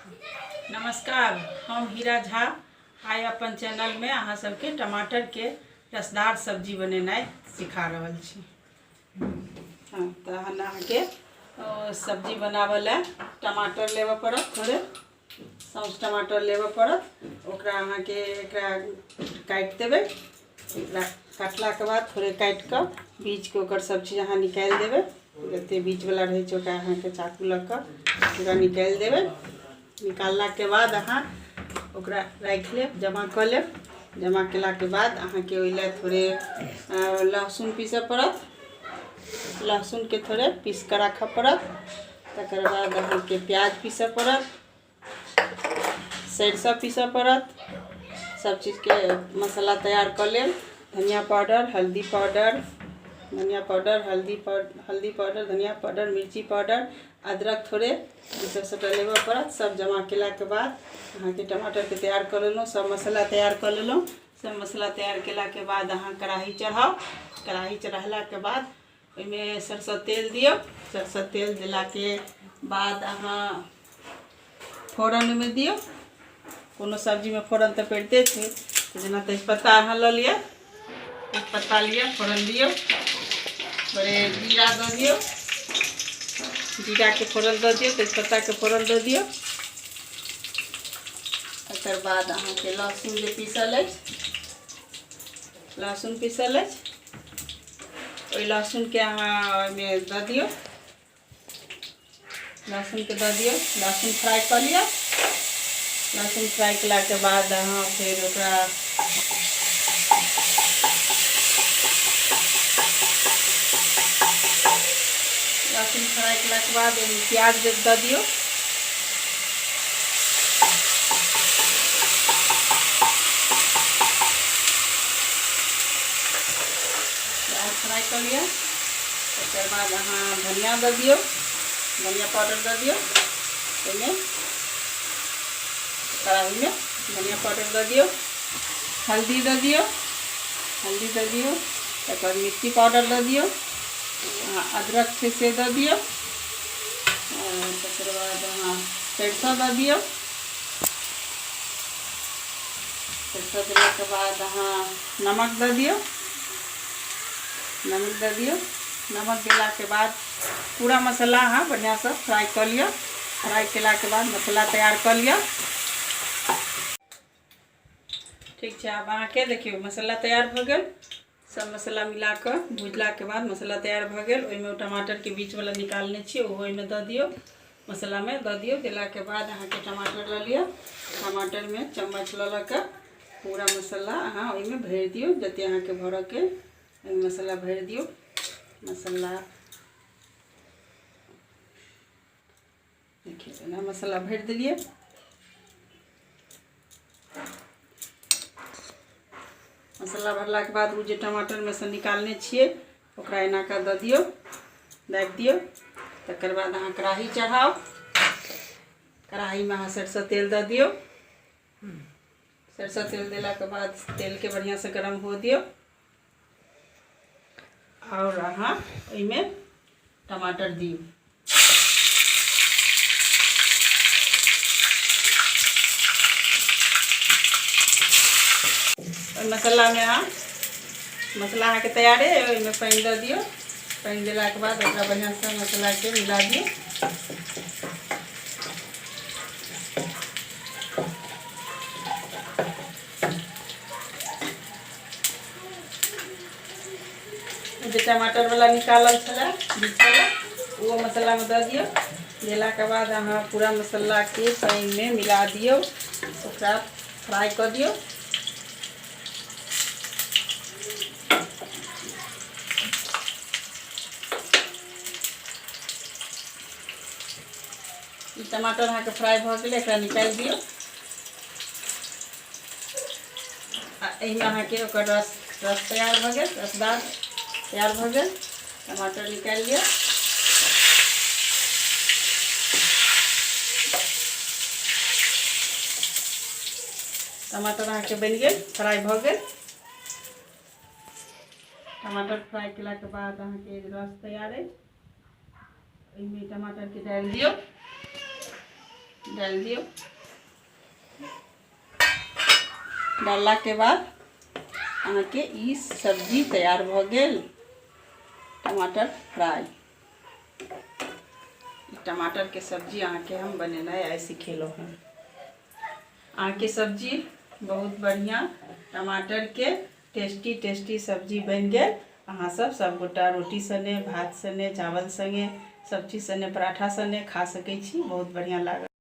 नमस्कार, हम हीरा झा आइ अपन चैनलमे अहाँ सबके टमाटरके रसदार सब्जी बनेनाइ सिखा रहल छी। हाँ, तहन अहाँके सब्जी बनाबऽ लए टमाटर लेबऽ पड़त, थोड़े सौंस टमाटर लेबऽ पड़त। ओकरा अहाँके एकरा काटि देबै। एकरा काटलाके बाद थोड़े काटि कऽ बीजके ओकर सब चीज अहाँ निकालि देबै। जते बीजवला रहै छै ओकरा अहाँके चाकू लऽ कऽ पूरा निकालि देबै। निकाललाके बाद अहाँ ओकरा राखि लेब, जमा कऽ लेब। जमा केलाके बाद अहाँके ओहि लए थोड़े लहसुन पीसऽ पड़त। लहसुनके थोड़े पीस कऽ राखऽ पड़त। तकर बाद अहाँके प्याज पीसऽ पड़त, सरिसो पीसऽ पड़त। सब चीजके मसाला तैयार कऽ लेब। धनिया पाउडर, हल्दी पाउडर, धनिया पाउडर, हल्दी पाउडर, हल्दी पाउडर, धनिया पाउडर, मिर्ची पाउडर, अदरक थोड़े, ई सब सबटा लेबऽ पड़त। सब जमा केलाके बाद अहाँके टमाटरके तैयार कऽ लेलहुँ, सब मसाला तैयार कऽ लेलहुँ। सब मसाला तैयार केलाके बाद अहाँ कड़ाही चढ़ाउ। कड़ाही चढ़ेलाके बाद ओहिमे सरसो तेल दियौ। सरसो तेल देलाके बाद अहाँ फोरन ओहिमे दियौ। कोनो सब्जीमे फोरन तऽ पड़िते छै, जेना तेजपत्ता अहाँ लऽ लिअ, तेजपत्ता लिअ, फोरन दियौ, थोड़े जीरा दऽ दियौ, जीराके फोरन दऽ दियौ, तेजपत्ताके फोरन दऽ दियौ। तकर बाद अहाँके लहसुन जे पीसल अछि, लहसुन पीसल अछि, ओहि लहसुनके अहाँ ओहिमे दऽ दियौ। लहसुनके दऽ दियौ, लहसुन फ्राइ कऽ लिअ। लहसुन फ्राइ केलाके बाद अहाँ फेर ओकरा लहसुन फ्राइ केलाके बाद ओहिमे प्याज दऽ दियौ। प्याज फ्राइ कऽ लिअ। तकर बाद अहाँ धनिया दऽ दियौ, धनिया पाउडर दऽ दियौ। ओहिमे कड़ाहीमे धनिया पाउडर दऽ दियौ, हल्दी दऽ दियौ, हल्दी दऽ दियौ। तकर बाद मिर्ची पाउडर दऽ दियौ, अदरक छै से दऽ दियौ। तकर बाद अहाँ सरिसो दऽ दियौ। सरिसो देलाके बाद अहाँ नमक दऽ दियौ, नमक दऽ दियौ। नमक देलाके बाद पूरा मसाला अहाँ बढ़िआँसँ फ्राइ कऽ लिअ। फ्राइ केलाके बाद मसाला तैयार कऽ लिअ। ठीक छै, आब अहाँके देखियौ मसाला तैयार भऽ गेल। सब मसाला मिलाकऽ भुजलाके बाद मसाला तैयार भऽ गेल। ओहिमे टमाटरके बीचवला निकालने छियै, ओहो ओहिमे दऽ दियौ, मसालामे दऽ दियौ। देलाके बाद अहाँके टमाटर लऽ लिअ। टमाटरमे चम्मच लऽ लऽ कऽ पूरा मसाला अहाँ ओहिमे भरि दियौ, जते अहाँके भरऽके ओहिमे मसाला भरि दियौ। मसाला देखियौ, एना मसाला भरि देलियै। मसाला भरलाके बाद ओ जे टमाटरमे सँ निकालने छियै ओकरा एना कऽ दऽ दियौ, दाबि दियौ। तकर बाद अहाँ कड़ाही चढ़ाउ। कड़ाहीमे अहाँ सरिसो तेल दऽ दियौ। सरिसो तेल देलाके बाद तेलके बढ़िआँसँ गरम हुअ दियौ आओर अहाँ ओहिमे टमाटर दियौ। ओहि मसालामे अहाँ मसाला अहाँके तैयारे, ओहिमे पानि दऽ दियौ। पानि देलाके बाद ओकरा बढ़िआँसँ मसालाके मिला दियौ। जे टमाटरवला निकालल छलै बीचवला, ओहो मसालामे दऽ दियौ। देलाके बाद अहाँ पूरा मसालाके पानिमे मिला दियौ, ओकरा फ्राइ कऽ दियौ। ई टमाटर अहाँके फ्राइ भऽ गेलै, एकरा निकालि दियौ आ एहिमे अहाँके ओकर रस रस तैयार भऽ गेल, रसदार तैयार भऽ गेल। टमाटर निकालि लिअ। टमाटर अहाँके बनि गेल, फ्राइ भऽ गेल। टमाटर फ्राइ केलाके बाद अहाँके रस तैयार अछि, ओहिमे टमाटरके डालि दियौ। डालि दियौ। डाललाके बाद अहाँके ई सब्जी तैयार भऽ गेल, टमाटर फ्राई। टमाटरके सब्जी अहाँके हम बनेनाइ आइ सिखेलहुँ हँ। अहाँके सब्जी बहुत बढ़िआँ टमाटरके टेस्टी टेस्टी सब्जी बनि गेल। अहाँ सब सबगोटा रोटी सने, भात सने, चावल संगे, सब चीज सने, पराठा सने खा सकै छी। बहुत बढ़िआँ लागत।